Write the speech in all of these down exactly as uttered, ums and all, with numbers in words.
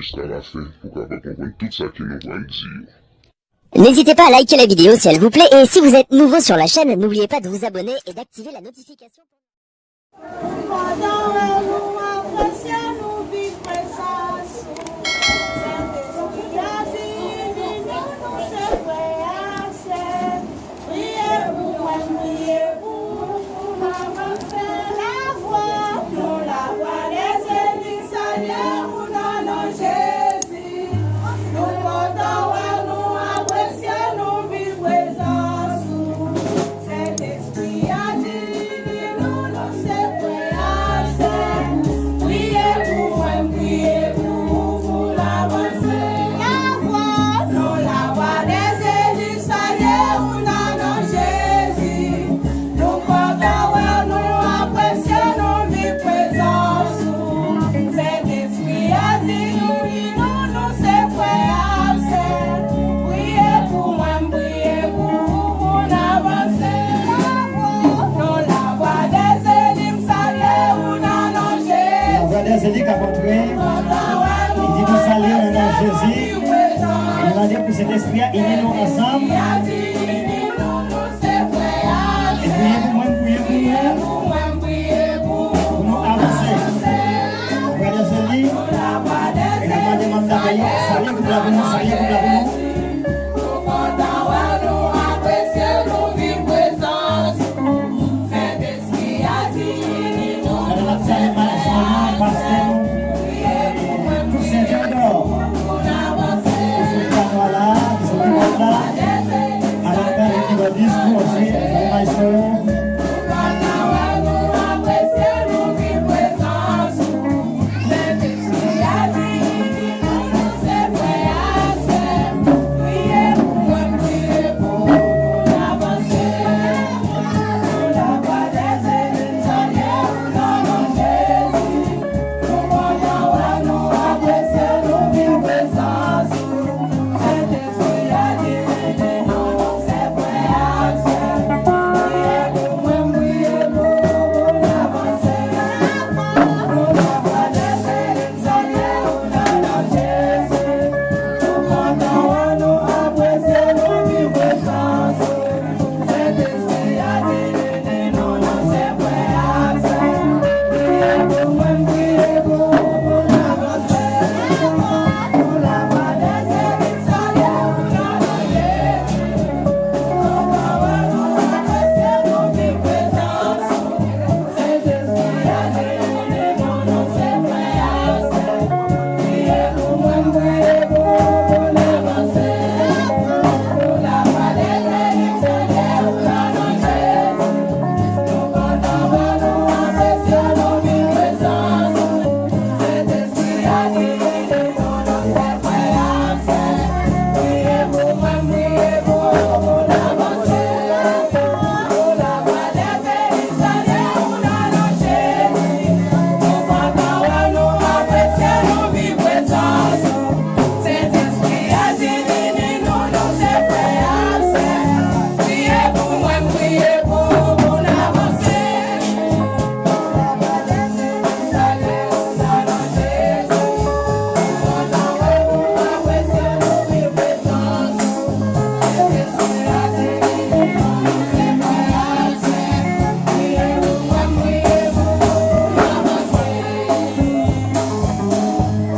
jiska lafen pou w kapab konprann tout sa ke nou pral di yo. N'hésitez pas à liker la vidéo si elle vous plaît et si vous êtes nouveau sur la chaîne, n'oubliez pas de vous abonner et d'activer la notification. Kontan wè nou, apresye nou, viv prezans ou. Sentespri a diri nou, nou se frè ak sè. Priye pou mwen, priye pou ou, pou m avanse. Lavwa, non, lavwa dèzeli, salye ou nan non Jezi. Nou kontan wè nou, apresye nou, viv prezans ou. Sentespri a diri nou, nou se frè ak sè. Priye pou mwen, priye pou ou, pou n avanse. Lavwa, non, lavwa dèzeli, salye ou nan non Jezi. Nou kontan wè nou, apresye nou, viv prezans ou. Sentespri a diri nou, nou se frè ak sè. Priye pou mwen, priye pou ou, pou n avanse. Lavwa, non, lavwa dèzeli, m salye ou nan non Jezi. Lavwa dèzeli k ap antre. Li di nou salye nan non Jezi. E nou mande pou Sentespri a ini nou ansanm. E priye pou mwen, priye pou nou. Pou nou avanse. Frè Dèzeli, e nou mande manm dapè yo, salye gwoup la pou nou, salye gwoup la pou nou. Pandan n ap salye maestro nou, pastè nou, tout sèvitè ki sou pyanò a la, ki sou kibòd la, avèk kibòdis nou osi, avèk maestro yo.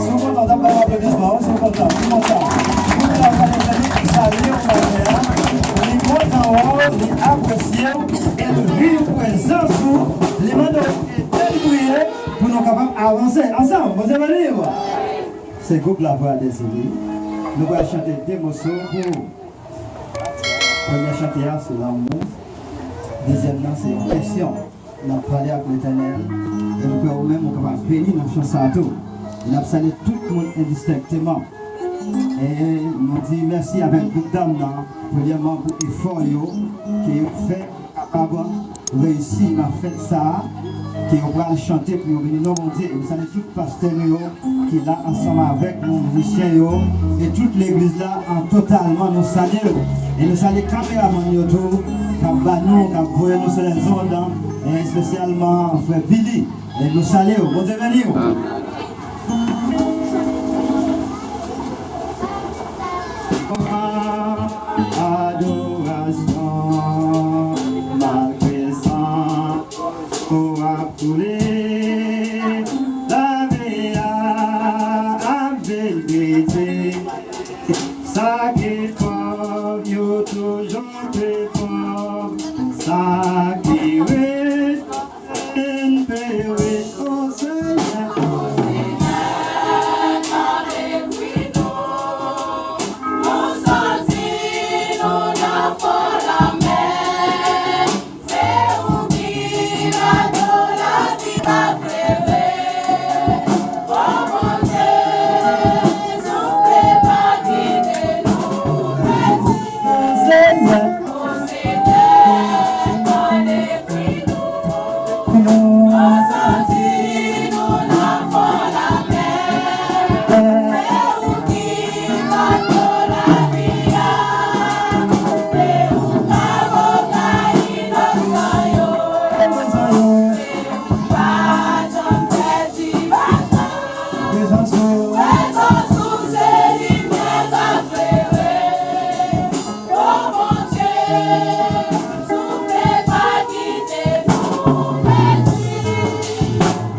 Si w kontan, tap bay aplodisman w, si w kontan, si w kontan. Pou nou ta pale de li, salye w, pastè a. Li kontan wè w, li apresye w, e l viv prezans ou, li mande w ede l priye pou nou kapab avanse ansanm. Bondye beni w. Se gwoup la Vwa Dèzeli. Nou pral chante de moso pou ou. Premye chante a, se lanmou. Dezyèm nan, se yon kesyon. N ap pale ak Letènèl. E m kwè ou menm, ou kapab beni nan chan sa a tou. E n ap salye tout moun endistenkteman. E nou di mèsi avèk gwoup dam nan. Premyèman, pou efò yo ke yo fè. Kapab reyisi nan fèt sa a, ke yo pral chante pou yo beni non Bondye. E nou salye tout pastè nou yo ki la ansanm avèk nou, mizisyen yo, e tout legliz la an totalman, nou salye yo. E nou salye kameramann yo tou, k ap ba nou, k ap voye nou sou lèzond, e espesyalman frè Billy. E nou salye yo. Bondye beni w. Amen. Sa ki pòv, yo toujou te pòv. Sa ki rich, n pe rich, o Senyè.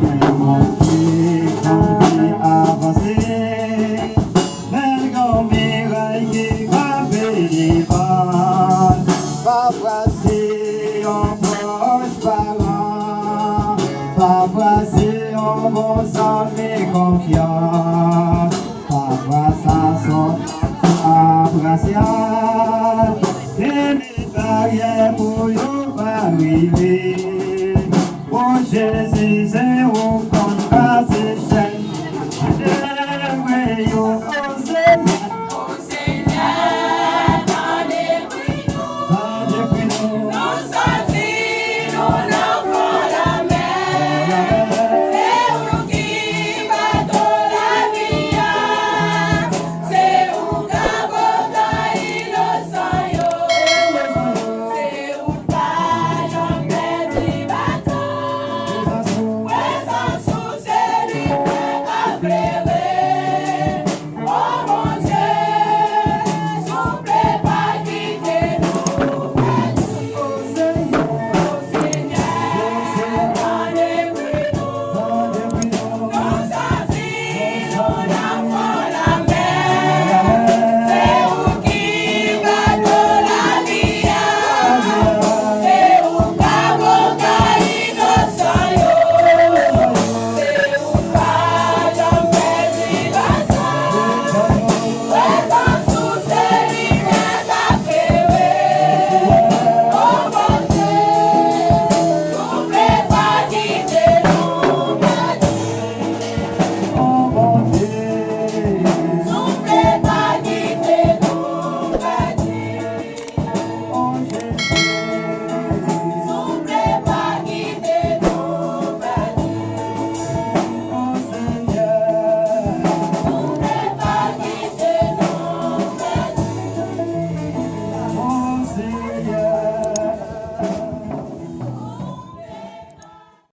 Gen moun ki anvi avanse, men gen yon miray ki kanpe devan l. Pafwa se yon pwòch paran, pafwa se yon bon zanmi konfyans, pafwa sa sòt nan grasyal. Baryè pou yo pa rive. O Jezi, se ou